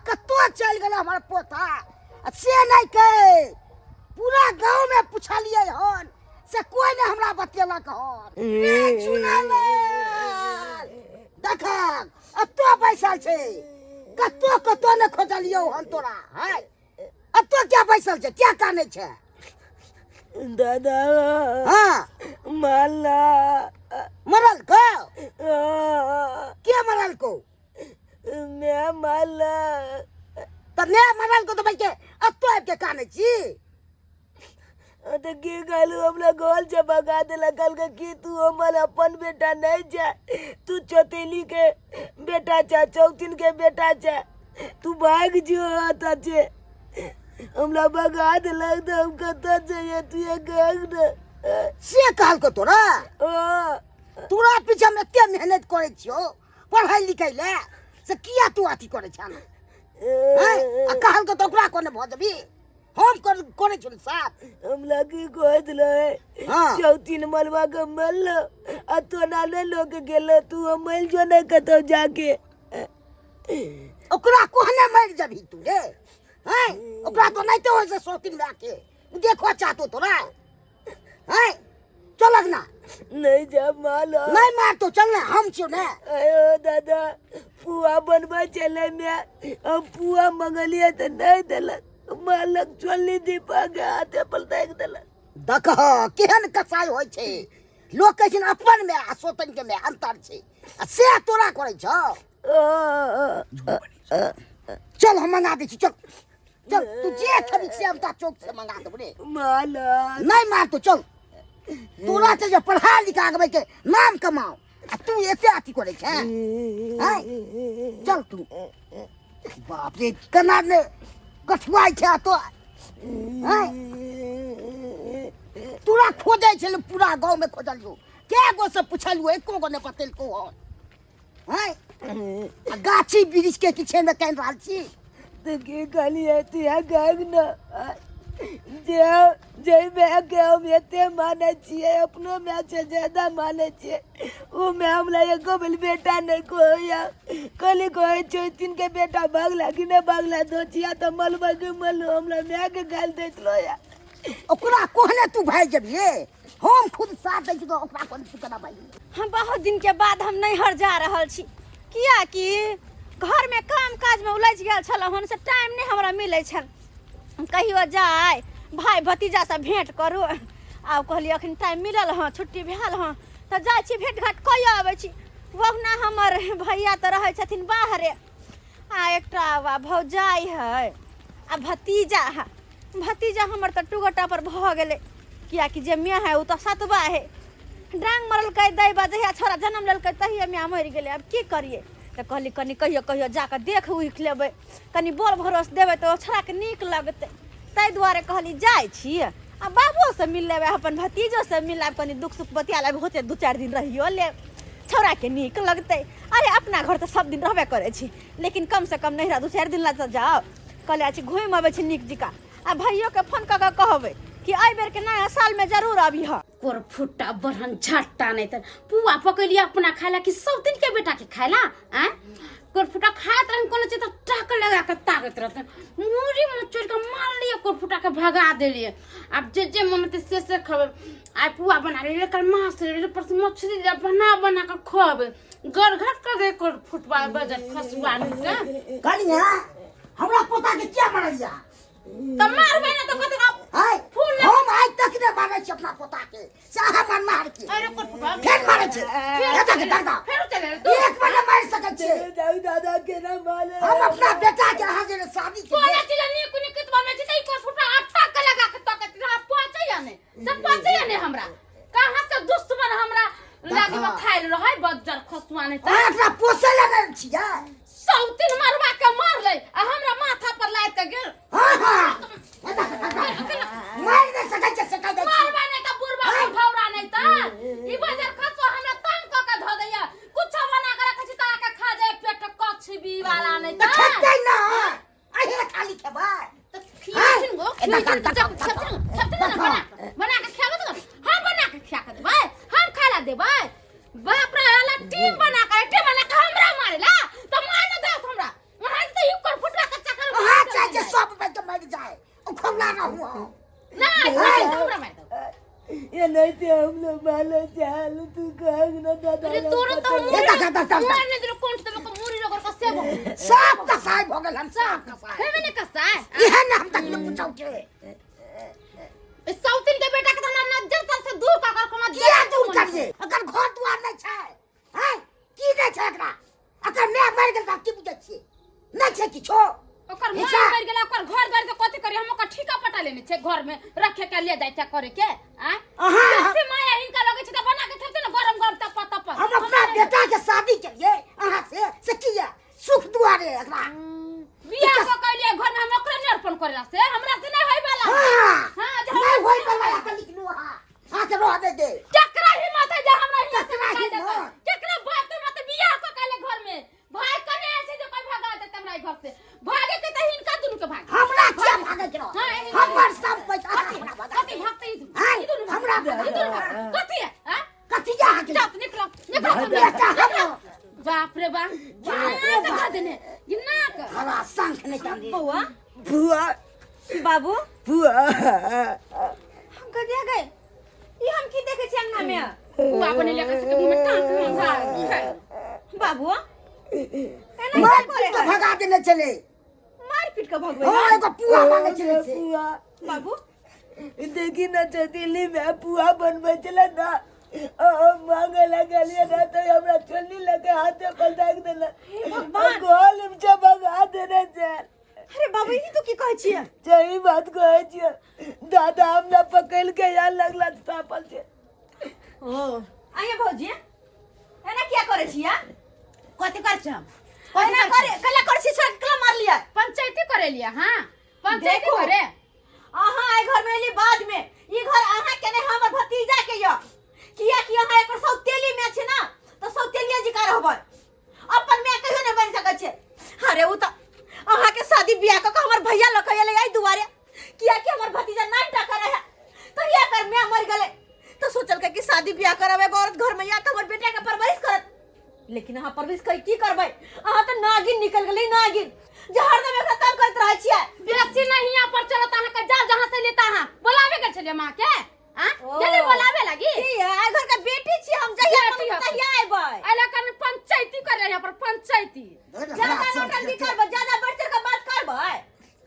कतौ चलि गेल हमर पोता आ से नहि के पूरा गाँव में पुछलियै हन से कोई नहि हमरा बतेलक हन रे चुनालाल देखक एतो बैसल छै कतौ कतौ नहि खोजलियौ हन तोरा है एतो क्या बैसल छै क्या कानै छै दादा हाँ माला मरल को के मरल को मैं माला तऽ ने मरल को तऽ बैठ के एतो आबि के कानै छी तऽ की कहलू हमरा घर से भगा देलक कहलकै कि तू हमर अपन बेटा नहीं छै तू चौतेली के बेटा छै चौथिन के बेटा छै तू भाग जो एतऽ छै हमरा भगा देलक तऽ हम कतऽ जइए तू ये कह ने से कहलको तोरा ओ तोरा पीछे हम एते मेहनत करै छियौ पढ़ाई लिखाई ले से किया तू अथी करै छह हैं? आ कहलको तऽ ओकरा कोने भऽ जेबही हम कर करै छियौ साथ हमरा की कहैत रहे हाँ। चौथिन मलबा के मरल आ तोरा नहि लोक गेल तू मरि जो नहि कतौ जाके ओकरा कोहने मरि जबही तू रे हैं ओकरा तो नहीं तो होय से शौकीन भए के देखो चाहतो तोरा हैं चलक ना नहीं जा माल नहीं मार तो चल ना हम छियो ना अयो दादा पुआ बनबै छलै मैं हम पुआ मंगलियै तऽ नहि देलक मालक चोली दीपा के हाथे पर दागि देलक देख केहन कसाई होइ छै लोक कहै छै ने अपन में आ सोतन के में अंतर छै आ से तोरा करै छौ चल हम मंगा दै छी चल चल तू जे खेबी से हम तोरा चौक से मंगा देबो रे मालक नहीं मार तो चल तोरा छै जे पढ़ा लिखा के के नाम कमाओ आ तू एते अथी करै छै हैं? चल तू बाप रे केना ने कठुआइ छै आ तो हैं? तोरा खोजै छलै पूरा गाँव में खोजलियौ कै गो से पुछलियौ एको गो नहि बतेलकौ हन हैं? आ गाछी वृक्ष के किछे मे कानि रहल छी तऽ की कहलियै तू यहाँ गायब न जे जे मायके हम एते मानै छियै अपनो माय से ज्यादा मानै छियै ओ माय हमरा एको बेर बेटा नहि कहैया कहली कहै चौथिन के बेटा भागला कि नहि भागला दोचिया तऽ मलबा के मल हमरा मायके गालि दैत रहैया ओकरा कोहने तू भागि जेबही रे हम खुद साथ दै छी तऽ ओकरा कोन तू केना भागि जेबही? हम बहुत दिन के बाद हम नैहर जा रहल छी कियाकि घरमे काम काजमे उलझि गेल छलहुँ हन से टाइम नहि हमरा मिलै छल कहियो जाय भाय भतीजासँ भेँट करू आब कहलियै अखन टाइम मिलल हँ छुट्टी भेल हँ तऽ जाइ छी भेँट घाट कऽ अबै छी ओहुना हमर भैया तऽ रहै छथिन बाहरे आ एकटा वा भौजाइ है आ भतीजा है भतीजा हमर तऽ टू गोटा पर भऽ गेलै कियाकि जे माय है ओ तऽ सतबा है डांग मरलकै दैबा जहिया छोरा जन्म लेलकै तहिया माय मरि गेलै आब की करियै तऽ कहली कनि कहियो कहियो जाकऽ देख उख लेबै कनि बोल भरोस देबै तऽ ओ छोड़ाके नीक लगतै ताहि दुआरे कहली जाइ छी आ बाबोसँ मिल लेबै अपन भतीजोसँ मिल लेब कनि दुख सुख बतिया लेबै होतै दू चारि दिन रहियो लेब छौड़ाके नीक लगतै अरे अपना घर तऽ सब दिन रहबे करै छी लेकिन कमसँ कम नैहरा दू चारि दिन लए तऽ जाउ कहले छी घुमि अबै छी नीक जकाँ आ भैयोके फोन कऽ कऽ कहबै कि एहि बेरके नया सालमे जरूर अबिह कोर फुट्टा बढ़न झट्टा नहीं तर पुआ पकैलिए अपना खाए ला कि सब दिन के बेटा के खाए ला आँय कोर फुट्टा खाइत रहन कोनो चीज तऽ टक लगा के ताकत रहतन मूड़ी मचोड़ के मार लिए कोर फुट्टा के भगा देलिए आब जे जे मन होतै से से खबै आइ पुआ बना लेलिए कल माछ लेलिए परसू मछली लेलिए बना बना के खुआबै गरघट कर दे कोर फुटवा बजट खसुआ नहीं कनिया हमरा पोता के किया मारैया तऽ मारबै ना तऽ कथी आय फूल हम आज तक नहि मारै छी अपना पोता के से अहाँ मार मार के अरे कोर फुटवा फेर मारै छी एतऽ के डरदा फेर चले तू एक बार नहि मारि सकै छियै दाऊ दादा के ना माले हम अपना बेटा के अहाँ जे शादी के कोना चीज नीक नीक बनबै छी तऽ ई कोर फुटवा अटक लगा के तकैत रह पहुँचैया नहि से पहुँचैया नहि हमरा कहाँ से दुश्मन हमरा लागे में खाइल रहै बज्जर खसुआ नहि तऽ अहाँ एकरा पोसै लए नहि छियै सौतिन मरवा के मारलै आ हमरा माथा पर लाद के गेल हाँ हाँ मारि नहि सकै छै से कहि दै छी मारबा नहि तऽ बुढ़बा भौरा नहि तऽ ई बज्जर खसुआ हमरा तंग कऽ के धऽ दैया कुछो बना के रखै छी तऽ आके खा जाय पेट कछबी वाला नहि तऽ तऽ खेतै ना अहे खाली खेबै तऽ खिएथिन गो खिएथिन तऽ जब खेथिन खेथिन ने बना बना के खियाबो तऽ हम बना के खिया के देबै हम खाय ला देबै बाप रे अला टीम बना के टीम बना के हमरा मारेला तऽ मार न देत हमरा मार तऽ ई कर फुटवा रहू हम। नहीं हमरा मार दो। ये नहीं थे हम लोग माले चाल तू कह ना दादा। अरे तोरो तो ए, दखा, दखा, दखा। मार नहीं दिलो कोन तो को मुरी रगड़ का सेबो साफ कसाई भऽ गेल हम, साफ कसाई। हेबे ने कसाई। इहे ने हम तकले पूछौ छै। ए सौतिन के बेटा के तो हमरा नजर तर से दूर का कर कोना किया दूर करिए? अगर घर दुआर नहि छै, हैं? की नहि छै एकरा? अकर माय मरि गेल तऽ की बुझै छियै? नहि छै किछो। ओकर माय हिसाब। मरि गेला, ओकर घर द्वार के कथी करी हम? ओकर ठीका पटा लेने छै घर में रखे के लिए जाय छै करे के। आ अहाँ से माया हिनका लगै छै त बना के खेते ने गरम गरम तप तप। हम अपना बेटा के शादी केलिए अहाँ से किया सुख दुआरे एकरा बियाह क कइलिए घर में हम ओकरे ने अर्पण करेला से हमरा से नहीं होय वाला। हां हां, जे नहीं होय वाला के निकलू अहाँ अहाँ के रह दे दे। केकरा हिम्मत है जे हमरा हिम्मत से केकरा निकाल देतै? हिम्मत? केकरा बाप के मत बियाह क कइले घर में भाई कने आयल छै जे कोई भगा देतै हमरा ई घर से? भागे के त हिनका दुनू के भाग। हमरा किया भागे के रह? हाँ, एही हमर सब पैसा कथी हमरा भगा कथी दे। भागते ई दुनू? हाँ, ई दुनू हमरा भागते, ई दुनू भागते। कथी है? हाँ? कथी जा अहाँके? जाओ, निकलो, निकलो तुम लोग। बेटा हमरो। बाप रे बाप, बाप रे गिना के बाप। खा देने, गिना के। हमरा शंख नहि चाही। बौआ फुआ। बाबू। फुआ। हम गदिया गए, ई हम की देखे छी अंगना में? फुआ बने लेकर से मुंह में टांग के हम खा। बाबू एना मार की करे पीट के है? भगा देने छलै। मार पीट के भगवे? हाँ, एगो पुआ मांगे छलै से। फुआ। बाबू देखी ना, दिल्ली में पुआ बनबै छलै ना, ओ मांगे लगलिए ना तो हमरा चोली लगे हाथे पर दाग देला। भगवान। गोल में से भगा देने छै। अरे बाबू, ई तू की कहै छियै? सही बात कहै छियै दादा, हमरा पकड़ के यार लगला सापल छै। ओ आइए भौजी, एना किया करै छियै? कथी करै छियै हम? एना करे कला करै छी, छोड़ कला मारलियै? पंचायती करे लिया। हाँ, पंचायती देखो। करे। अहाँ एहि घर में एली बाद में, ई घर अहाँ के नहीं, हमर भतीजा के य। किया कि अहाँ एकर सौतेली में छै ना, तऽ सौतेलिए जी का रहबै, अपन में कहियो नहीं बनि सकै छै। अरे उ तऽ अहाँ के शादी बियाह कऽ के हमर भैया लऽ के एलै एहि दुआरे, किया कि हमर भतीजा नहीं टका रहे, तो ये कर मैं मर गेलै तो सोचलकै कि शादी बियाह करब एगो औरत घर में या तऽ हमर बेटा के परवरिश करत। लेकिन अहाँ परवरिश कर की करबै? अहाँ तऽ नागिन निकल गेलै, नागिन जे हरदम एकरा तंग करैत रहै छियै। बेसी नहीं यहाँ पर चलत अहाँ के, जाओ जहाँ से लेता अहाँ। बोलावे के छलियै माँ के? हाँ? ओ। जल्दी बोलावे लगी? की है, आइ घर के बेटी छी हम, जहिया बेटी मन हक। तहिया अयबै। अइला कन पंचायती करे यहाँ पर पंचायती। ज्यादा नौटंकी करबै, ज्यादा बढ़ चढ़ के बात करबै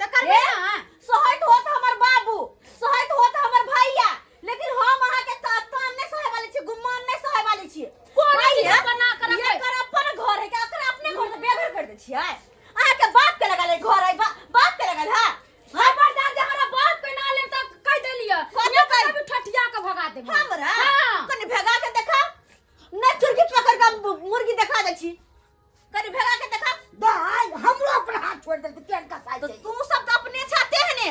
तऽ करबै ना। सहैत होत हमर बाबू, सहैत होत हमर भैया, लेकिन हम अहाँ के तान नहीं सहे वाली छी, गुमान नहीं सहे वाली छी। कोन भाई, चीज बना के रखै? एकर अपन घर है कि एकरा अपने घर से बेघर कर दै छियै? अहाँ के बाप के लगल है घर है, बाप के लगल है। खबरदार जे हमरा बाप के ना लेब तऽ कहि देलियै। कथी यहाँ कहि? कभी ठठिया के भगा देबै। हमरा? हाँ। कनि भगा के देखा न, चुरकी पकड़ के मुर्गी देखा दै छी, कनि भगा के देखा। दाइ, हमरो अपन हाथ छोड़ देलकै, केहन कसाई तो छै। तू सब तो अपने छाते है ने,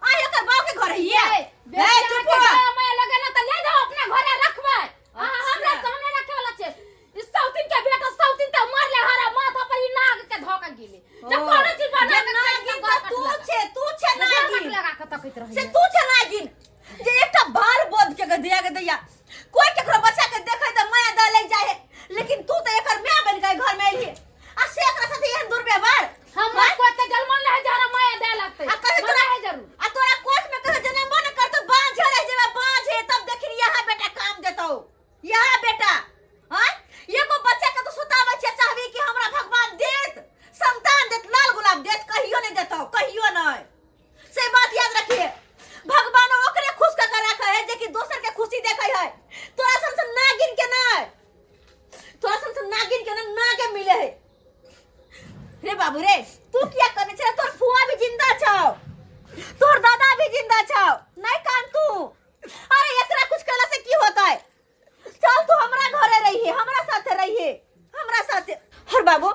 आ एकर बाप के घर है ये। ए, ए, चुप हो। मैं लगे ना तऽ ले जाओ अपना घरे रखबै। अहाँ हमरा सामने रखे वाला छै। ई सौतीन के बेटा सौतीन तऽ मरले हरा माथा पर ई नाग के धऽ के गेलै। जब कोनो चीज बना जे के खाइ नागिन तऽ तऽ तू छे, तू छे नागिन। लगा के तकैत रहै। से तू छे नागिन जे एकटा बाल बोध के दिया के दैया, कोई केकरो बच्चा के देखे तऽ माया दऽ लागि जाइ है, लेकिन तू तऽ एकर माय बनि के घर में एलही आ से एकरा साथे एहन दुर्व्यवहार। हमरा कोई ते जलमन रहे जरा माया दे लगतै। आ कहे तोरा मना है जरूर। आ तोरा कोर्ट में कहे जनमबो न करतो, बाँझे रह जेबे, बाँझे। तब देखिन यहाँ बेटा काम देतौ, यहाँ बेटा। हाँ, एगो बच्चा के तो सुताबै छै, चाहबी कि हमरा भगवान देत संतान, देत लाल गुलाब देत, कहियो नहीं देतौ, कहियो नहीं। से बात याद रखिए, भगवान ओकरे खुश कर के रखे है जे कि दोसर के खुशी देखे है, तोरा सन सन नागिन के नहीं, तोरा सन सन नागिन के ना नागे मिले है। रे बाबू रे, तू किया करने छे? तोर फुआ भी जिंदा छौ, तोर दादा भी जिंदा छौ, नहीं कान तू। अरे एकरा कुछ कहला से की होता है? चल तू हमरा घरे रहिए, हमरा साथे रहिए, हमरा साथे। हर बाबू,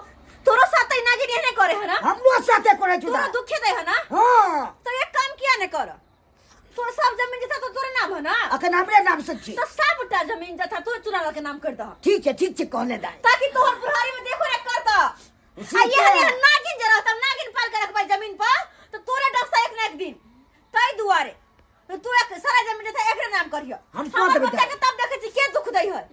तोरो साथे नागिन एहने करे है ना? हमरो साथे करे छौ। तोरो दुखे दे है ना? हाँ। तो एक काम किया ने कर, तोर सब जमीन जथा तो तोरे नाम है ना? अखन हमरे नाम से छी। तो सबटा जमीन जथा तोर चुनाव के नाम कर दह। ठीक छै, ठीक छै, कहले दाइ। ताकि तोहर बुढ़ारी में देखो रे करता। आ ठीक ये है। हरे नागिन जरा तब नागिन पाल के रखबै जमीन पर तो तोरे डसता एक न एक दिन, तै दुआरे तो तू एक सारा जमीन जथा एकरे नाम करियो। हम कऽ हमर देबै बच्चा दाइ। के तब देखै छी के दुख दै है,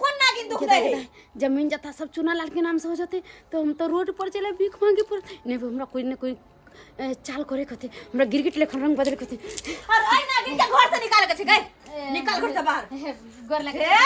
कोन नागिन दुख दै है। जमीन जथा सब चुना लाल के नाम से हो जाते तो हम तो रोड पर चले भीख मांगे पर नहीं, हमरा कोई न कोई चाल करे कथी हमरा गिरगिट लेखन रंग बदले कथी। और ओइ नागिन के घर से निकाल के छै गई, निकाल घर से बाहर। गोर लगे। हे,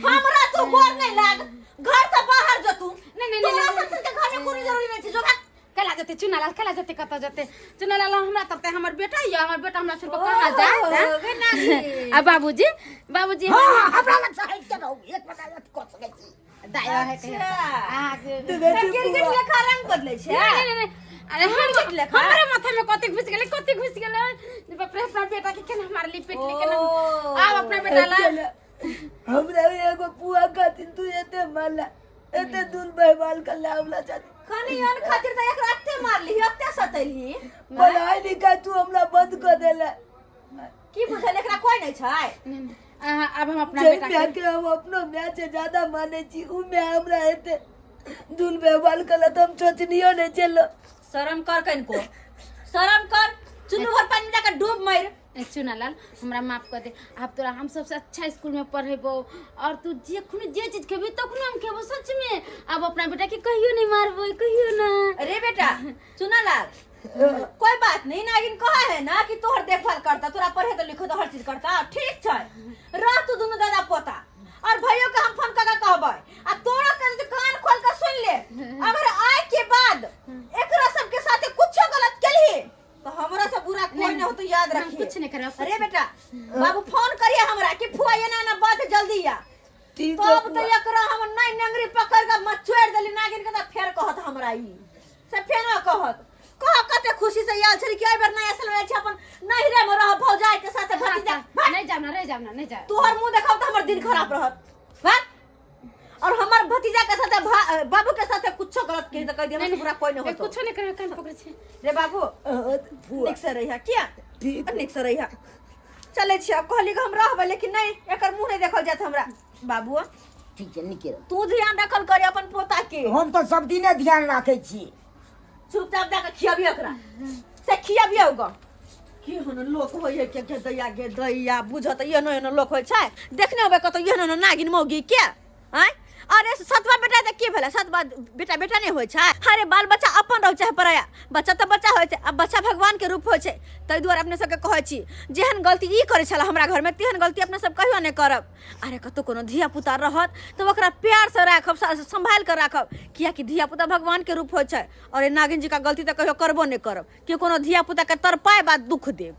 हमरा तू गोर नहीं लाग, घर से बाहर जो तू। नहीं, नहीं, तोरा नहीं, सब के घर में कोनो जरूरी नहीं छै, जो भाग। कला जते चुनालाल, कला जते कतऽ जते चुनालाल, हमरा तब हमर बेटा ये, हमर बेटा हमरा छोड़ के कहाँ जाए? गे नागिन। आ बाबूजी, बाबूजी। हाँ हाँ, हमरा लग से हटि के रहू, एक बटा अथी कऽ सकै छी। दाय है कहियो। अच्छा। देखै छी गिरगिट बुआ। लेखा रंग बदलै छै। नहीं नहीं नहीं, अरे हम गिरगिट लेखा। हमरे माथा में कते घुस गेलै, कते घुस गेलै। बाप रे, अपना बेटा के केना मारली पीटली केना। ओ। आब अपना बेटा ला। हमरा एगो पुआ खातिर तू एते मारला, एते दूर व्यवहार करला हमरा साथ। कनी अन खातिर तऽ एकरा एते मारली, एते सतैली। पढ़ाई लिखाई तू हमरा बंद कर देला। की बुझल, एकरा कोई नहीं छै? नहीं, नहीं, अब हम अपना जे बेटा माय के के हम अपनो माय से ज्यादा माने छी, उ माय हमरा एते दूर व्यवहार करला तऽ हम सोचनियो नहीं चलो। शरम कर कनिको, शरम कर, चुन्नू भर पानी में जाकर डूब मर। चुनालाल, हमरा माफ कर दे। आब तोरा हम सबसे अच्छा स्कूल में पढ़ेबो और तू जखनो जे चीज खेबी तखनो हम खेबो। सच में अब अपना बेटा के कहियो नहीं मारबो, कहियो ना। अरे बेटा चुनालाल, कोई बात नहीं, नागिन कहा है ना कि तोहर देखभाल करता, तोरा पढ़े तो लिखो तो हर चीज करता। ठीक छै, रह तू दुनू दादा पोता। और भैयो के हम फोन करके कहबै आ तोरा के जे कान खोल के सुन ले, अगर आय के बाद एकरा सबके साथे कुछो गलत केलही तो हमरा से बुरा कोई नहीं होतो, याद हम रखिए। कुछ नहीं करब। अरे बेटा, बाबू फोन करिए हमरा कि फुआ एना एना बात, जल्दी आ। ठीक है। तब तो एकरा हम नहीं नंगरी पकड़ के मचोड़ देली नागिन के त फेर कहत हमरा ई से फेर कहत कह कते खुशी से आयल छली कि एहि बेर नहीं असल में छै, अपन नहिरे में रह भौजाई के साथे भतीजा। हाँ, नहीं जाब ना, रह जाब ना, नहीं जाब। तोहर मुंह देखब त हमर दिन खराब रहत भाग। और हमर भतीजा के साथे बाबू के साथे कुछो गलत कही त कह दिया हमरा पूरा कोई नहीं होतो। कुछो नहीं करब, कान पकड़े छै। रे बाबू, फुआ। नीक से रहिया किया। ठीक। नीक से रहिया। चलै छी आब। कहली कि हम रहबै, लेकिन नहीं, एकर मुंह नहीं देखल जात हमरा बाबू। ठीक छै, नीके रह। तू ध्यान रखल करी अपन पोता के। हम तऽ सब दिने ध्यान राखै छी। चुपचाप जाके खियाबियो एकरा से, खियाबियो ग। की हन लोक होइ है के के दैया गे दैया, बुझत एहनो एहनो लोक होइ छै? देखने होबै कतौ एहनो एहनो नागिन मौगी के? आँय, अरे सतवा बेटा तऽ की भेलै? सतवा बेटा बेटा नहि होइ छै? अरे बाल बच्चा अपन रहै चाहे पराया, बच्चा तऽ बच्चा होइ छै। आ बच्चा भगवान के रूप होइ छै। ताहि दुआरे अपने सबके कहै छी, जेहन गलती ई करै छलै हमरा घरमे तेहन गलती अपने सब कहियो नहि करब। अरे कतौ कोनो धिया पुता रहत तऽ ओकरा प्यारसँ राखब, सम्भालि कऽ राखब, कियाकि धिया पुता भगवान के रूप होइ छै। और नागिन जी का गलती तऽ कहियो करबो नहि करब कि कोनो धिया पुता के तरपाय बात दुख देब।